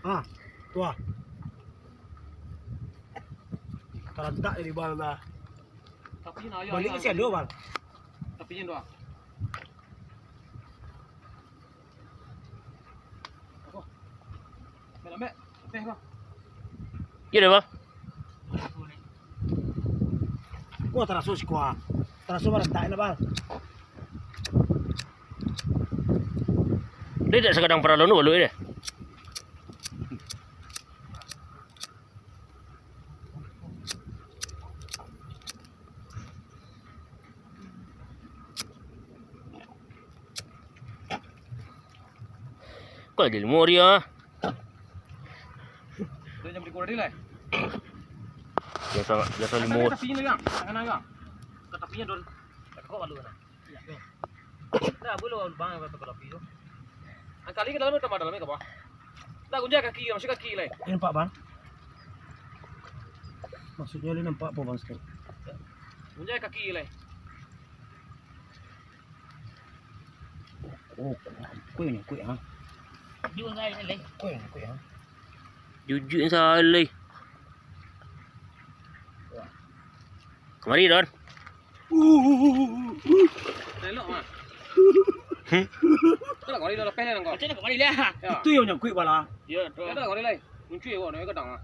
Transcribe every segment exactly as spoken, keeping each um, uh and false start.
Ah, tu ah. Talantak jadi bal lah. Tapi nak ayah. Balik ke siapa, Bal? Tapi yang doang. Apa? Ambil, ambil. Ambil, Bal. Iyo dah, Bal. Wah, taraso siko ah. Taraso barantak enak, Bal. Dia tak sakadang paralon tu, Bal, dia. Kau jadi limau dia. Dia jangan berikut tadi lah. Biasa, biasa limau. Tapi ini, Gang. Tangan, Gang. Ke tapinya, Don. Kau balu kan? Dah, boleh lubang yang kata tapi tu. Angkali ke dalam, tambah dalam ke bawah. Dah, gunjai kaki, masuk kaki lai. Ini nampak, Bang. Maksudnya, dia nampak apa, Bang, sekarang? Gunjai kaki lai. Oh, kuih ni, kuih, ha? Jujur ni, kuih, ha? Jujur ni, salai. Kamari, Don. Elok mah. Hmm? Tu lah kau dah lapeh lah kau. Macam mana kau balik lah? Ya. Itu yang nyangkut bala. Ya, tu. Ya, tu lah kau dah lai. Kunci kau nak kadang ah.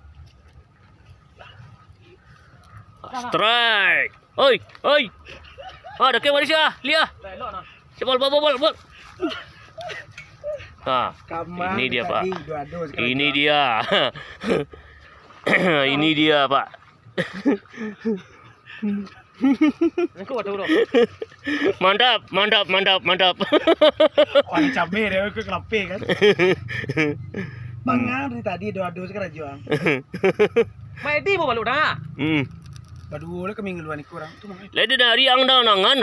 Strike. Oi, oi. Ah, dah kemari sih ah. Lihat. Dah elok nah. Cepat, bal, bal, bal, bal. Ha. Kamar ini dia, Pak. Tadi dua dos sekarang. Ini dia. Ini dia, Pak. Aku ada udah. Mantap, mantap, mantap, mantap. Wah, cabe dia, aku kelapeh kan. Mangan dari tadi dua dos sekarang jual. Mai di bawa baluk dah. Hmm. Baduo lah kami ngeluar ni kurang. Tu mana? Lah dia dari ang dah nangan.